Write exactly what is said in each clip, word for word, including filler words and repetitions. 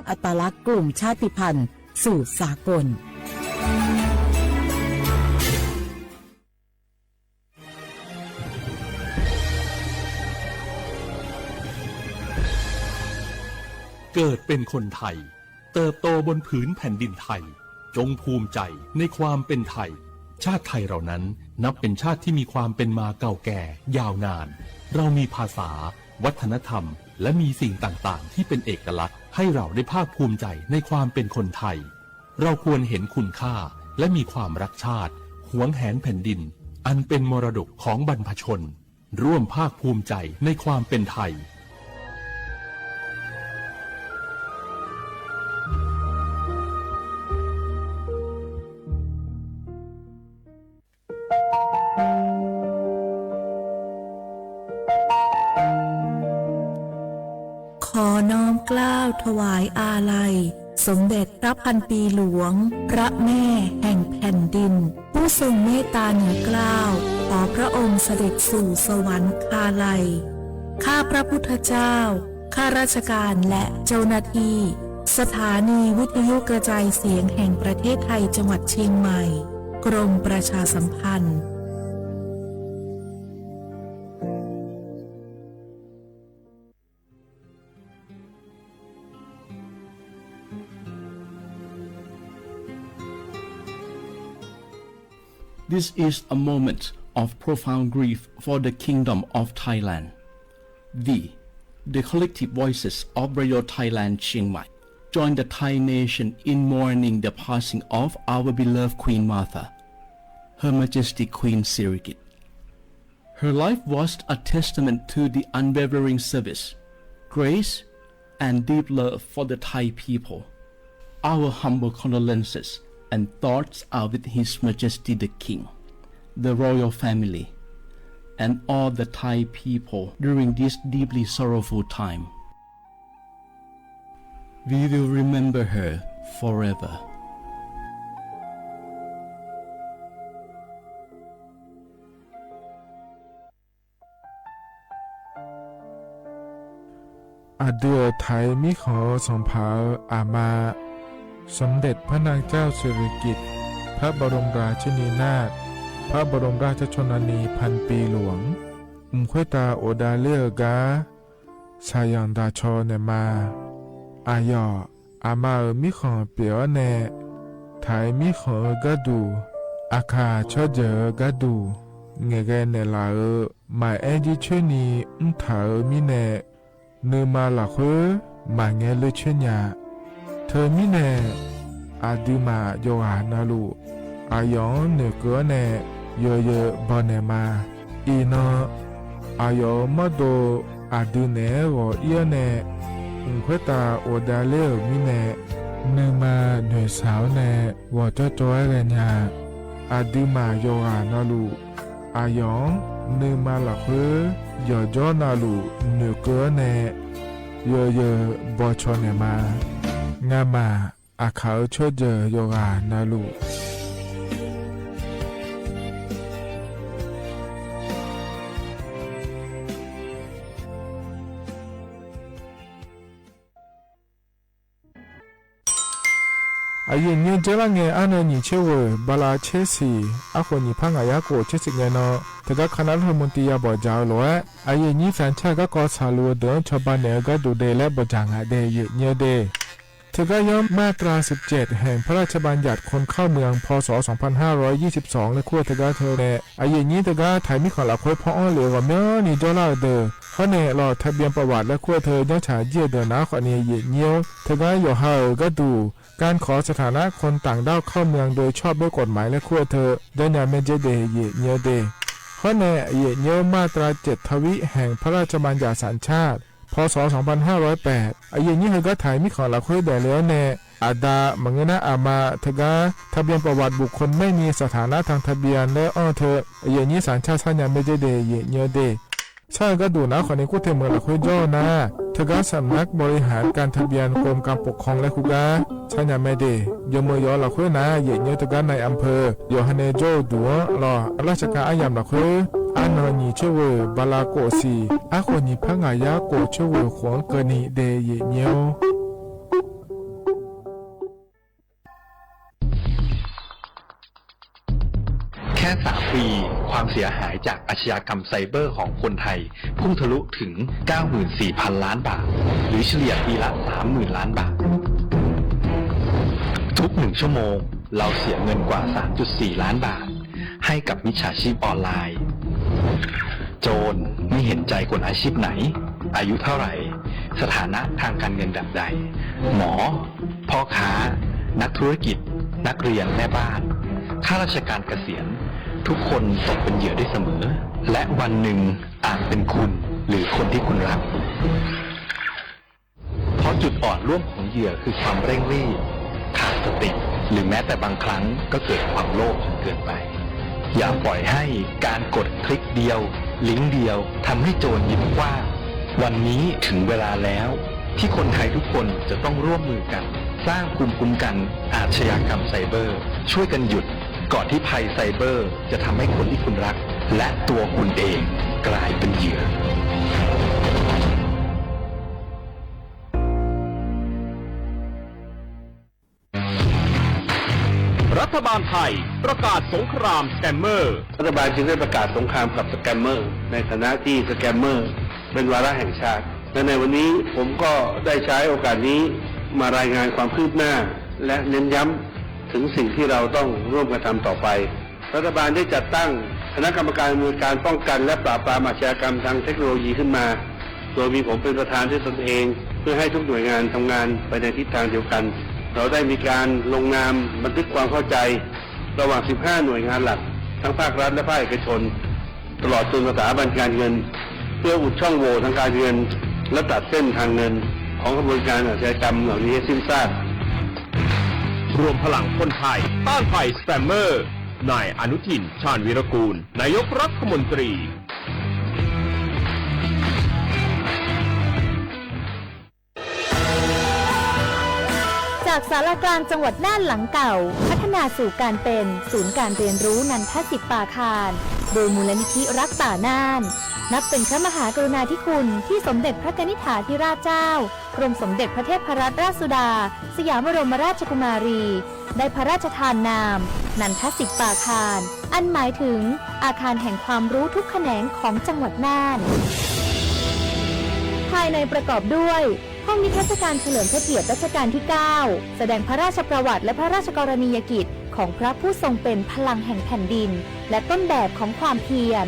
อัตลักษณ์กลุ่มชาติพันธุ์สู่สากล เกิดเป็นคนไทย เติบโตบนผืนแผ่นดินไทย จงภูมิใจในความเป็นไทย ชาติไทยเรานั้นนับเป็นชาติที่มีความเป็นมาเก่าแก่ยาวนาน เรามีภาษา วัฒนธรรม และมีสิ่งต่างๆ ที่เป็นเอกลักษณ์ ให้เราได้ภาคภูมิใจในความเป็นคนไทย เราควรเห็นคุณค่า และมีความรักชาติ หวงแหนแผ่นดิน อันเป็นมรดกของบรรพชน ร่วมภาคภูมิใจในความเป็นไทย ขอน้อมเกล้าถวายอาลัย สมเด็จพระพันปีหลวง พระแม่แห่งแผ่นดิน ผู้ทรงเมตตาเหนือเกล้า ขอพระองค์เสด็จสู่สวรรคาลัย ข้าพระพุทธเจ้า ข้าราชการและเจ้าหน้าที่ สถานีวิทยุกระจายเสียงแห่งประเทศไทย จังหวัดเชียงใหม่ กรมประชาสัมพันธ์ This is a moment of profound grief for the Kingdom of Thailand. We, the collective voices of Radio Thailand Chiang Mai, join the Thai nation in mourning the passing of our beloved Queen Mother, Her Majesty Queen Sirikit. Her life was a testament to the unwavering service, grace, and deep love for the Thai people. Our humble condolences and thoughts are with His Majesty the King, the royal family, and all the Thai people during this deeply sorrowful time. We will remember her forever. อะ เดือไถมีของสองเผ่า อามา สมเด็จพระนางเจ้าสิริกิติ์ พระบรมราชินีนาถ พระบรมราชชนนีพันปีหลวง อึ่งค่อยตาโอดาเล่อก๊า สาหยันตาชอแหนมา อาหยอ อามาเอ๋อ มีของเป๋อแหน ไถมีของเอ๋อก๊าดู อาข่าเชิดเยินก๊าดู แงแกแหนหละเอ๋อ หมายแอ้นยี่เชิญนี้ อึ้งถาเอ๋อ มีแหน นือมาหละเค้อ หมายแงเลือเชิญยา เธอมีแหน อาดื้อหม่าหยกหานาลู อาหยองเหนือเก๊อแหน เยอเยอบ่าแหนมา อี่นอ อาหยองมอดโด อาดื้อแหน หงอเอี้ยแหน อึ่งค่อยตาโอดาเล่อ มีแหน นือมาเหนือสาวแหน หงอจ้อจ้อยแหนยา อาดื้อหม่าหยกหานาลู อาหยอง นือมาหละเค้อ หยอจ้อนาลู เหนือเก๊อแหน เยอเยอบ่าชอแหนมา งาหม่า อาข่าเชิดเยินหยกหานาลู อะ เย่นเยี้ยวเจ๊ล่าแง อะ เนอ หยีเชเว่อ บาลาเชสี่ อะ โขนหยีพังงายาโกะเชสิบแงนอ เถิงกับคณะรัฐมนตรียาบ่าจ๋าหลวง อะ เย่นเยี้ยวสัญชาติก๊าคอสาลูเดินชาวบ้านเหนือก๊าดูเดและบ่าจ๋างะเด เย่นเยี้ยวเด เถิงกับย้ำมาตราสิบเจ็ด แห่งพระราชบัญญัติคนเข้าเมือง พ.ศ. สองพันห้าร้อยยี่สิบสอง และขั้วเถิงกับเธอแหละ อะ เย่นเยี้ยวเถิงกับไถมีของหละเค้อพ่ออ้อเหลียวกว่าเมี้ยวนี้จ้อเล่าเดอ เพราะแหนหลอดทะเบียนประวัติและขั้วเธอ ย้อนฉายเยี่ยเดินหน้าข้อนี้ เย่นเยี้ยวเถิงกับหยอหาเอ๋อก๊าดู การขอสถานะคนต่างด้าวเข้าเมืองโดยชอบด้วยกฎหมายและขั้วเธอ ย้อนยาแม่เจ๊เด เย่นเยี้ยวเด เพราะแหน เย่นเยี้ยวมาตราเจ็ดทวิแห่งพระราชบัญญัติสัญชาติ พ.ศ. สองพันห้าร้อยแปด อะ เย่นเยี้ยวเถิงกับไถมีของหละเค้อแด่แล้วแหน อาดา มะเงื้อนาอามา เถิงกับทะเบียนประวัติบุคคลไม่มีสถานะทางทะเบียนและอ้อเธอ อะ เย่นเยี้ยวสัญชาติ ย้อนยาแม่เจ๊เด เย่นเยี้ยวเด ใช่ก๊าดูนะ ข้อนี้กู้เถิงเมืองหละเค้อจ้อนา เถิงกับสำนักบริหารการทะเบียนกรมการปกครองและคู่ก๊า ใช่ยาแม่เด ยอมเมือหยอหละเค้อนา เย่นเยี้ยวเถิงกับนายอำเภอ หยอหาแหนโจ้ตั๋วหล่อราชการอะยามหละเค้อ อะ เนอ หยีเชเว่อ บาลาโกะสี่ อะ โขนหยีพังงายาโกะเชเว่อ ขวางเกอนีเด เย่นเยี้ยว สามปี ความเสียหายจากอาชญากรรมไซเบอร์ของคนไทย พุ่งทะลุถึง เก้าหมื่นสี่พันล้านบาท หรือเฉลี่ยปีละ สามหมื่นล้านบาท ทุกหนึ่งชั่วโมง เราเสียเงินกว่า สามจุดสี่ล้านบาท ให้กับมิจฉาชีพออนไลน์ โจรไม่เห็นใจคนอาชีพไหน อายุเท่าไหร่ สถานะทางการเงินแบบใด หมอ พ่อค้า นักธุรกิจ นักเรียน แม่บ้าน ข้าราชการเกษียณ ทุกคนตกเป็นเหยื่อได้เสมอ และวันหนึ่งอาจเป็นคุณ หรือคนที่คุณรัก เพราะจุดอ่อนร่วมของเหยื่อคือความเร่งรีบ ขาดสติ หรือแม้แต่บางครั้งก็เกิดความโลภจนเกินไป อย่าปล่อยให้การกดคลิกเดียว ลิงก์เดียว ทำให้โจรยิ้มกว้าง วันนี้ถึงเวลาแล้ว ที่คนไทยทุกคนจะต้องร่วมมือกัน สร้างภูมิคุ้มกันอาชญากรรมไซเบอร์ ช่วยกันหยุด ก่อนที่ภัยไซเบอร์จะทำให้คนที่คุณรัก และตัวคุณเองกลายเป็นเหยื่อ รัฐบาลไทยประกาศสงครามสแกมเมอร์ รัฐบาลจึงได้ประกาศสงครามกับสแกมเมอร์ ในฐานะที่สแกมเมอร์เป็นวาระแห่งชาติ และในวันนี้ผมก็ได้ใช้โอกาสนี้มารายงานความคืบหน้า และเน้นย้ำถึงสิ่งที่เราต้องร่วมกันทำต่อไป รัฐบาลได้จัดตั้งคณะกรรมการอำนวยการป้องกันและปราบปรามอาชญากรรมทางเทคโนโลยีขึ้นมา โดยมีผมเป็นประธานด้วยตนเอง เพื่อให้ทุกหน่วยงานทำงานไปในทิศทางเดียวกัน เราได้มีการลงนามบันทึกความเข้าใจระหว่าง สิบห้า หน่วยงานหลัก ทั้งภาครัฐและภาคเอกชน ตลอดจนสถาบันการเงิน เพื่ออุดช่องโหว่ทางการเงิน และตัดเส้นทางเงินของขบวนการอาชญากรรมเหล่านี้ให้สิ้นซาก รวมพลังคนไทยต้านภัยสแกมเมอร์ นายอนุทิน ชาญวีรกูล นายกรัฐมนตรี จากศาลากลางจังหวัดน่านหลังเก่า พัฒนาสู่การเป็นศูนย์การเรียนรู้นันทสิทธิ์ปาคาร โดยมูลนิธิรักป่าน่าน นับเป็นพระมหากรุณาธิคุณที่สมเด็จพระกนิษฐาธิราชเจ้า กรมสมเด็จพระเทพรัตนราชสุดา สยามบรมราชกุมารี ได้พระราชทานนาม นันทสิทธิ์ปาคาร อันหมายถึงอาคารแห่งความรู้ทุกแขนงของจังหวัดน่าน ภายในประกอบด้วย ห้องนิทรรศการเฉลิมพระเกียรติรัชกาลที่ เก้า แสดงพระราชประวัติและพระราชกรณียกิจของพระผู้ทรงเป็นพลังแห่งแผ่นดิน และต้นแบบของความเพียร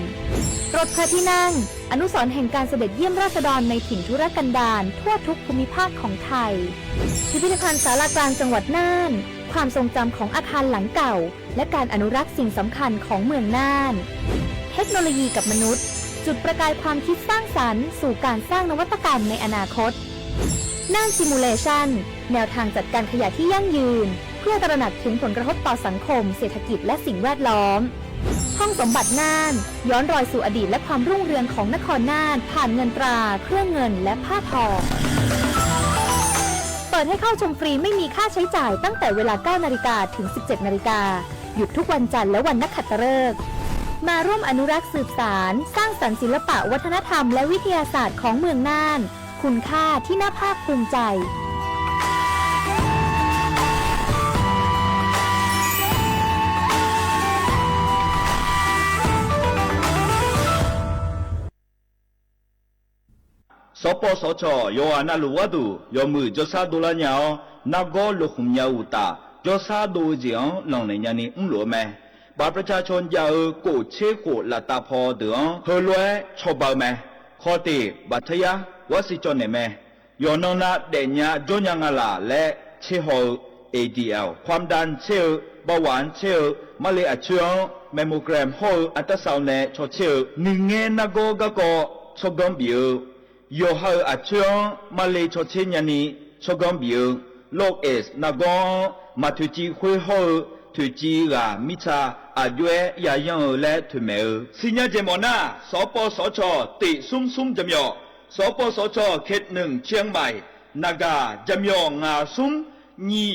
รถพระที่นั่ง อนุสรณ์แห่งการเสด็จเยี่ยมราษฎรในถิ่นทุรกันดารทั่วทุกภูมิภาคของไทย พิพิธภัณฑ์ศาลากลางจังหวัดน่าน ความทรงจำของอาคารหลังเก่า และการอนุรักษ์สิ่งสำคัญของเมืองน่าน เทคโนโลยีกับมนุษย์ จุดประกายความคิดสร้างสรรค์สู่การสร้างนวัตกรรมในอนาคต น่าน Simulation แนวทางจัดการขยะที่ยั่งยืน เพื่อตระหนักถึงผลกระทบต่อสังคม เศรษฐกิจ และสิ่งแวดล้อม ห้องสมบัติน่าน ย้อนรอยสู่อดีตและความรุ่งเรืองของนครน่าน ผ่านเงินตรา เครื่องเงิน และผ้าทอ เปิดให้เข้าชมฟรีไม่มีค่าใช้จ่ายตั้งแต่เวลา เก้านาฬิกา ถึง สิบเจ็ดนาฬิกา หยุดทุกวันจันทร์และวันนักขัตฤกษ์ มาร่วมอนุรักษ์สืบสาน สร้างสรรค์ศิลปะวัฒนธรรมและวิทยาศาสตร์ของเมืองน่าน คุณค่าที่น่าภาคภูมิใจ สปสช ယွၤအနၢ်လိာ်ဝဲဒၣ် ယွၤမုၢ် ကၠီဆါဒိလၢညါအီၤ နၢ်ကီလိာ်ဃုာ်မၠါအူတၢ် ကၠီဆါဒိဧိၤက့ၤအီၤ လီၤနံၤညါနံၤ အူလိာ်မဲ ဘၣ်ပြၢ်ဆၣ်ဆိယၤဧိၤ ကိၣ်ဆ့ကိၣ်လၢတၢ်ဖီဒုးအီၤ ဟၢလွဲဆီဘၢမဲ ခီတ့ၢ် ဘၣ်ထၢယါ ဝဲစံးကၠီၣ်နဲၣ်မဲ ယွၤနီၢ်နၢ်ဒဲးညါ ကၠီညါငါလၢ် လဲဆ့ဟီၣ်ဧိၤ ADL ความดันဆ့ဧိၤ เบาหวานဆ့ဧိၤ မၤလ့ၤအဆၢအီၤ mammogramဟီၣ်ဧိၤ ultrasoundနဲၣ်ဆီဆ့ဧိၤ နုၢ်ငဲနၢ်ကီကၢ်ကီ ဆီဂီၢ်ဘံၣ်ဧိၤ ယိၤဟၢအဆၢအီၤ မၤလ့ၤဆီဆ့ညါနံၤ ဆီဂီၢ်ဘံၣ်ဧိၤ โรคเอดส์ နၢ်ကီ မၤထုးကံဃွ့ဟီၣ်ဧိၤ ထုးကံဂၤမံဆါ အဒွဲယၤယၢ်ဧိၤ လဲထုးမဲာ်ဧိၤ စံညါကဲမီၣ်နၢ် สปสช เตะซุมซุม จำยอ สปสช เขตหนึ่ง เชียงใหม่ နဂါ จำยอ ငါးဆူမ် ညိ